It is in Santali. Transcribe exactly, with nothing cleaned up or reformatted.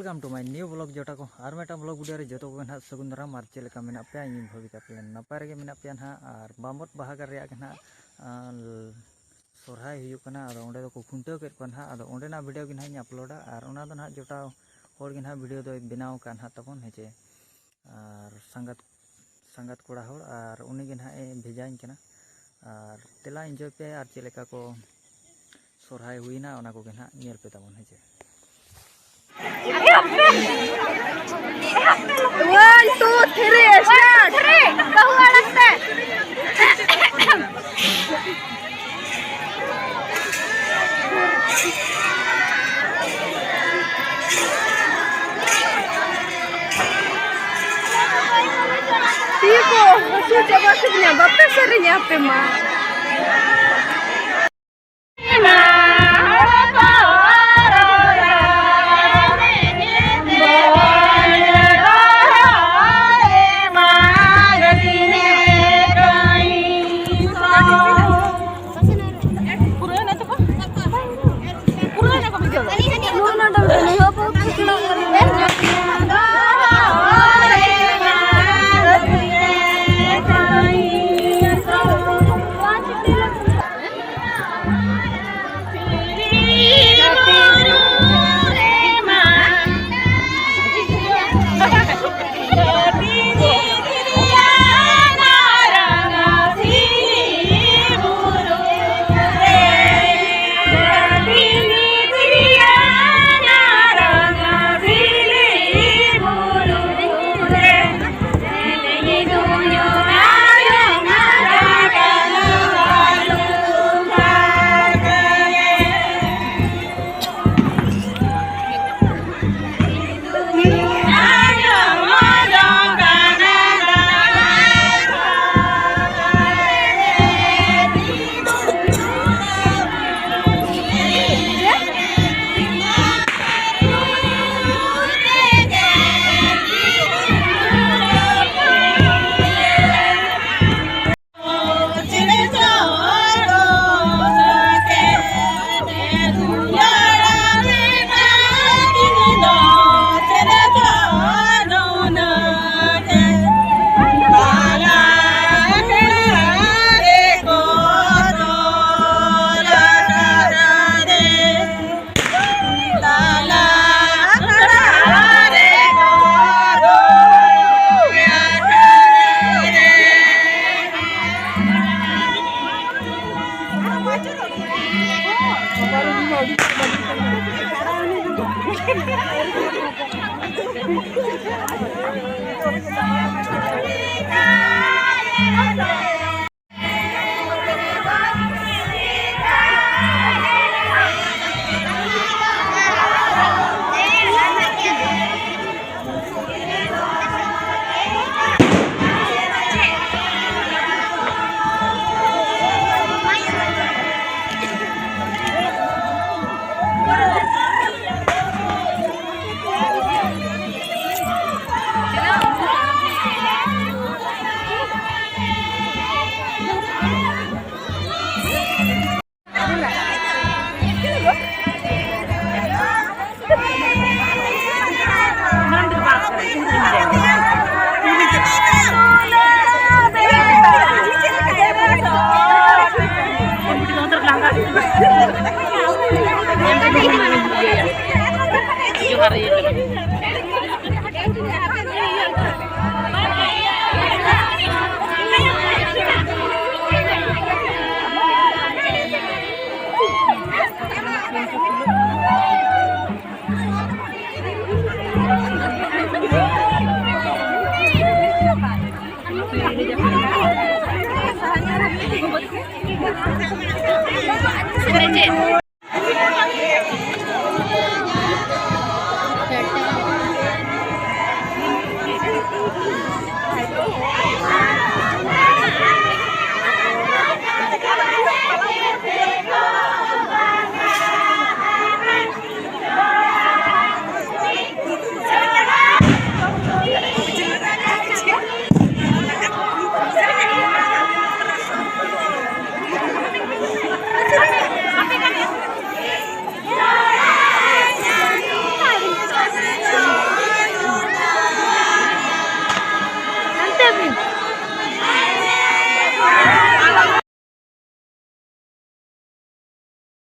Welcome to my new vlog ᱡᱚᱴᱟ ᱠᱚ, ᱟᱨ ᱢᱤᱫᱴᱟᱝ vlog video ᱨᱮ ᱡᱚᱛᱚ ᱠᱚᱜᱮ ᱱᱟᱦᱟᱜ ᱥᱟᱹᱜᱩᱱ ᱫᱟᱨᱟᱢ᱾ ᱟᱨ ᱪᱮᱫ ᱞᱮᱠᱟ ᱢᱮᱱᱟᱜ ᱯᱮᱭᱟ? ᱤᱧ ᱵᱷᱟᱹᱵᱤ ᱠᱟᱜ ᱯᱮ ᱱᱟᱯᱟᱭ ᱨᱮᱜᱮ ᱢᱮᱱᱟᱜ ᱯᱮᱭᱟ ᱱᱟᱦᱟᱜ᱾ ᱟᱨ ᱵᱟᱢᱚᱛ ᱵᱟᱦᱟ ᱨᱮᱭᱟᱜ ᱜᱮ ᱱᱟᱦᱟᱜ, ᱟᱸ, ᱥᱚᱨᱦᱟᱭ ᱦᱩᱭᱩᱜ ᱠᱟᱱᱟ᱾ ᱟᱫᱚ ᱚᱸᱰᱮ ᱫᱚᱠᱚ ᱠᱷᱩᱱᱴᱟᱹᱣ ᱠᱮᱫ ᱠᱚᱣᱟ ᱱᱟᱦᱟᱜ᱾ ᱟᱫᱚ ᱚᱸᱰᱮᱱᱟᱜ video ᱜᱮ ᱱᱟᱦᱟᱜ ᱤᱧ ᱟᱯᱞᱳᱰᱟ᱾ ᱟᱨ ᱚᱱᱟ ᱫᱚ ᱱᱟᱦᱟᱜ ᱡᱚᱴᱟᱣ ᱦᱚᱲ ᱜᱮ ᱱᱟᱦᱟᱜ video ᱫᱚᱭ ᱵᱮᱱᱟᱣ ᱟᱠᱟᱫ ᱱᱟᱦᱟᱜ ᱛᱟᱵᱚᱱ, ᱦᱮᱸ ᱪᱮ? ᱟᱨ ᱥᱟᱸᱜᱟᱛ, ᱥᱟᱸᱜᱟᱛ ᱠᱚᱲᱟ ᱦᱚᱲ, ᱟᱨ ᱩᱱᱤ ᱜᱮ ᱱᱟᱦᱟᱜ ᱮ ᱵᱷᱮᱡᱟᱧ ᱠᱟᱱᱟ᱾ ᱟᱨ ᱛᱮᱞᱟ enjoy ᱯᱮ, ᱟᱨ ᱪᱮᱫ ᱞᱮᱠᱟ ᱠᱚ ᱥᱚᱨᱦᱟᱭ ᱦᱩᱭᱱᱟ, ᱚᱱᱟ ᱠᱚᱜᱮ ᱱᱟᱦᱟᱜ ᱧᱮᱞ ᱯᱮ ᱛᱟᱵᱚᱱ, ᱦᱮᱸ ᱪᱮ? One, two, three, start. ᱵᱟᱹᱦᱩ ᱟᱲᱟᱝ ᱛᱮ᱾ ᱛᱤ ᱠᱚ ᱦᱟᱹᱥᱩ ᱪᱟᱵᱟ ᱠᱤᱫᱤᱧᱟ, ᱵᱟᱯᱮ ᱥᱮᱨᱮᱧᱟ ᱟᱯᱮ ᱢᱟ᱾